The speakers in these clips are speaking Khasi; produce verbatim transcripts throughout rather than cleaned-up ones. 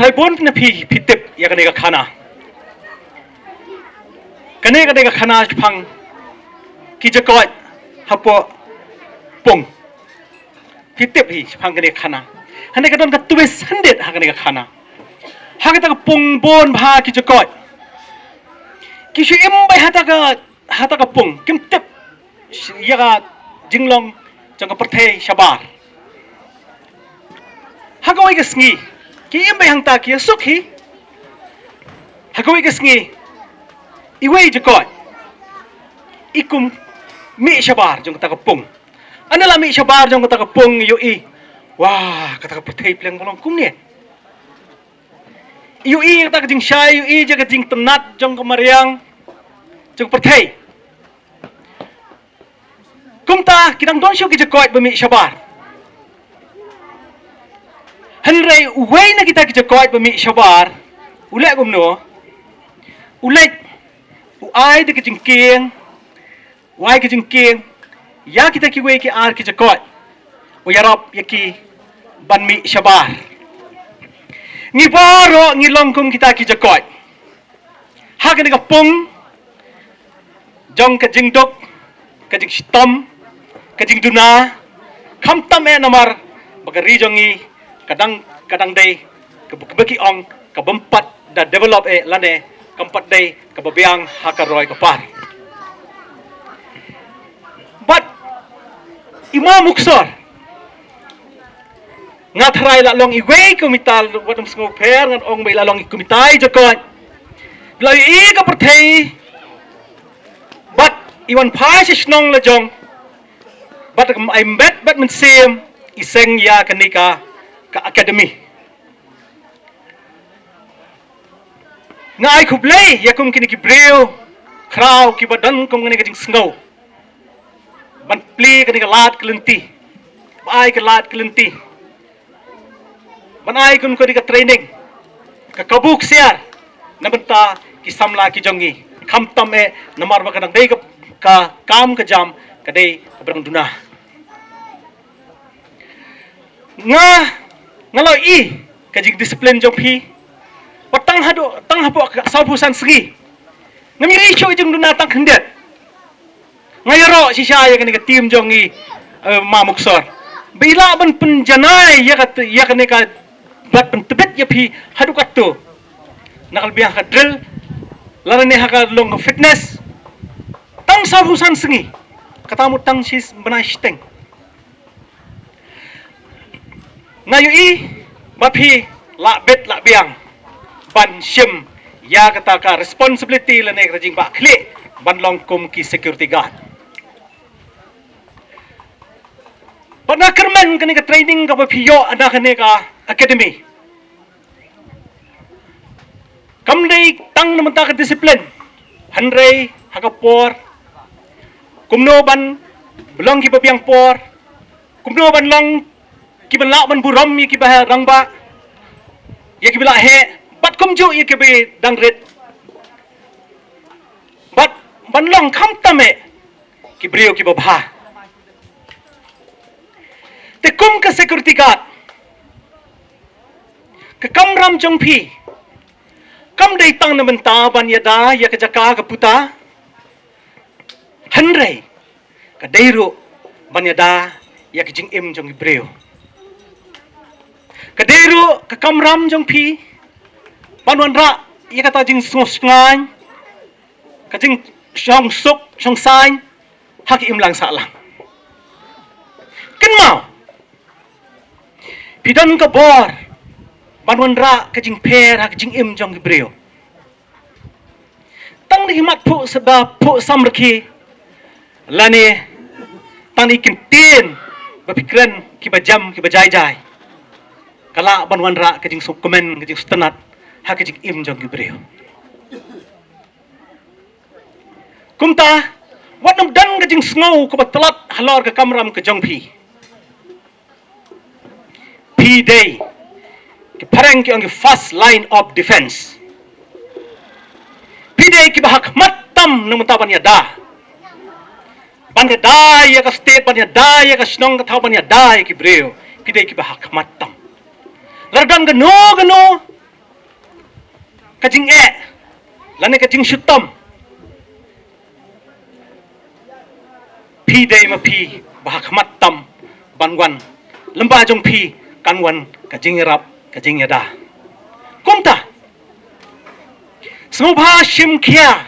Trai bun na phi, phi tip ïa kane ka khana. Kane, kane ka khana shaphang ki jakoit hapoh pung. Phi tip hi shaphang kane ka khana. Hynrei ka don ka twist khyndiat ha kane ka khana. Ha kata ka pung bun bha ki jakoit. Ki shu im beit ha kata ka, ha kata ka pung. Kim tip ïa ka jinglong jong ka pyrthei shabar. Ha kawei ka sngi, ki im beit hangta, ki suk hi. Ha kawei ka sngi, iwei i jakoit i kum mih shabar jong kata ka pung. Ynda la mih shabar jong kata ka pung, i ïohi, wah, kata ka pyrthei pleng ba long kumne. I ïohi kata ka jingshai, i ïohi ïa ka jingtynnat jong ka mariang jong ka pyrthei. Kumta ki dang don shuh ki jakoit ba mih shabar. Hynrei uwei na kita ki jakoit ba mih shabar u leh kumno? U leit, u ai da ka jingkieng, u ai ka jingkieng ïa kita kiwei ki ar ki jakoit, u ïarap ïa ki ban mih shabar. Ngi baroh ngi long kum kita ki jakoit. Ha kane ka pung jong ka jingduk, ka jingshitom, ka jingduna, khamtam eh namar ba ka ri jong ngi ka dang, ka dang dei kaba, kaba ki ong ka bym pat da develop eh lane kam pat dei kaba biang ha ka roi ka par. Bad i Ma Muksor, nga tharai la long iwei kumta, wat ym sngewpher, ngan ong ba i la long i kumta i jakoit. La ïohi ka pyrthei bad i wan phai sha shnong la jong. Bad kam ai mbet bad mynsiem i seng ïa kane ka, ka academy. Nga ai khublei ïa kum kine ki briew khraw kiba don kum kane ka jingsngew ban plie kane ka lad ka lynti, ba ai ka lad ka lynti ban ai kum kane ka training, ka kabu ksiar na bynta ki samla ki jong ngi, khamtam eh namar ba ka dang dei ka, ka kam ka jam ka dei kaba dang duna. Nga, nga la ïohi ka jingdisiplin jong phi. Wat tang haduh, tang hapoh ka sawphew san sngi ngam ïohi shuh jingduna tang khyndiat. Nga ïaroh shisha ïa kane ka team jong ngi, eh, Ma Muksor, ba i lah ban pynjanai ïa ka, ïa kane ka, bad pyntbit ïa phi haduh katto. Na ka liang ha ka drill, lane ha ka long ka fitness. Tang sawphew san sngi, kata mut tang shi bnai shiteng. Nga ïohi ba phi lah bit lah biang ban shim ïa kata ka responsibility lane ka jingbah khlieh ban long kum ki security guard. Bad nga kyrmen kane ka training kaba phi ïoh na kane ka academy kam dei tang na bynta ka disiplin, hynrei ha ka por, kumno ban long kiba biang por, kumno ban long kiba lah ban burom ïa kiba rangbah, ïa kiba la heh, bad kumjuh ïa kiba dang rit, bad ban long khamtam eh ki briew kiba bha. Te kum ka security guard, ka kamram jong phi kam dei tang na bynta ban ïada ïa ka jaka ka puta, hynrei ka dei ruh ban ïada ïa ka jingim jong ki briew. Ka dei ruh ka kamram jong phi ban wanrah ïa kata jingsngewsngaiñ, ka jingshong suk shong saiñ ha ki imlang sahlang. Kynmaw, phi don ka bor ban wanrah ka jingpher ha ka jingim jong ki briew. Tang da ki mat phuh sa, ba phuh samrkhie, lane tang da ki ktien ba phi kren kiba jem kiba jai jai, ka lah ban wanrah ka jingsngewkmen, ka jingsngewtynnat ha ka jingim jong ki briew. Kumta, wat nym don ka jingsngew kaba tlot halor ka kamram ka jong phi. Phi dei, ki phareng ki ong ki first line of defense. Phi dei kiba hakhmat tam na bynta ban ïada, ban ïada ïa ka state, ban ïada ïa ka shnong ka thaw, ban ïada ïa ki briew. Phi dei kiba hakhmat tam. Lada don kano kano ka jingeh lane ka jingshitom. Phi dei ma phi ba ha khmat tam ban wan lyngba jong phi kan wan ka jingïarap, ka jingïada. Kumta sngewbha shim khia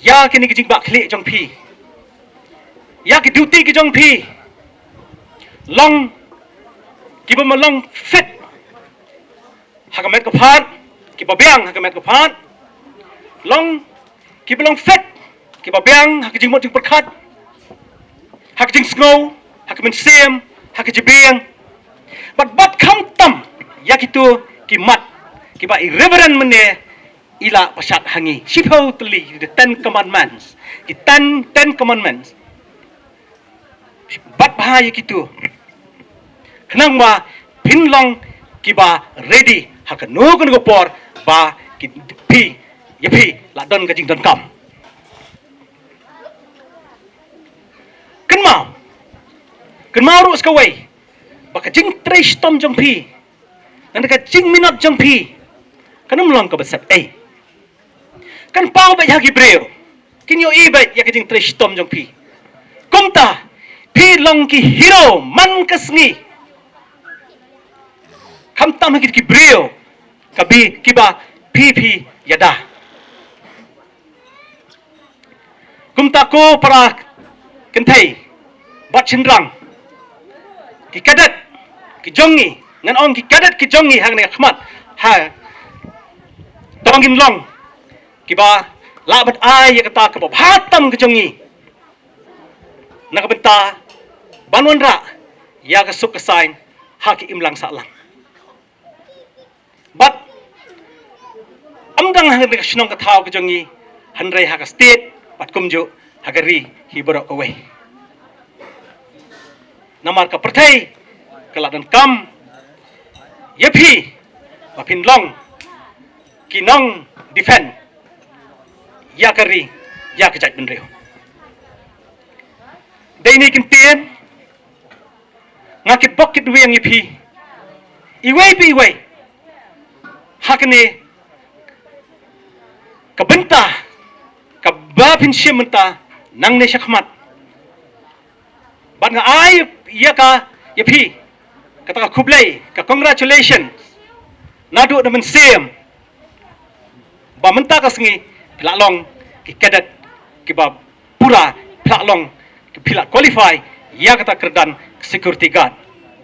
ïa kine ki jingbakla jong phi, ïa ki duty ki jong phi. Long kiba ma long fit ha ka met ka phad, kiba biang ha ka met ka phad. Long kiba long fit, kiba biang ha ka jingmut jingpyrkhat, ha ka jingsngew, ha ka mynsiem, ha ka jingbiang. Bad bad khamtam ïa kito ki mat kiba i Reverend mynne i la pynshad ha ngi. Shiphew tylli, the Ten Commandments. Ki ten, Ten Commandments. Bad bha ïa kito. Khnang ba phin long kiba ready ha kano kano ka por ba ki phi, ïa phi la don ka jingdonkam. Kynmaw, kynmaw ruh sa kawei ba ka jingtrei shitom jong phi, ngan ka jingminot jong phi, kan ym long kaba sep ei. Kan paw beit ha ki briew, kin ïohi beit ïa ka jingtrei shitom jong phi. Kumta phi long ki hero man ka sngi. Khamtam ha ki, ki briew ka bi kiba phi phi ïada. Kumta ko para kynthei bad shynrang, ki cadet ki jong ngi, ngan ong ki cadet ki jong ngi hangne khmat, ha, tang ngin long kiba lah ban ai ïa kata kaba bha tam ka jong ngi na ka bynta ban wanrah ïa ka suk ka saiñ ha ki imlang sahlang. Bad ym tang ha ka shnong ka thaw ka jong ngi, hynrei ha ka state bad kumjuh ha ka ri hi baroh kawei. Namar ka pyrthei ka la donkam ïa phi ba phin long ki nong defend ïa ka ri, ïa ka jaitbynriew. Dei ne kin tien, nga kitbok kitweng ïa phi iwei pa iwei ha kane ka bynta kaba phin shim bynta nangne shakhmat. Bad nga ai ïa ka, ïa phi kata ka khublei, ka congratulations naduh na mynsiem, ba mynta ka sngi phi la long ki cadet kiba pura, phi la long, phi la qualify ïa kata kyrdan security guard.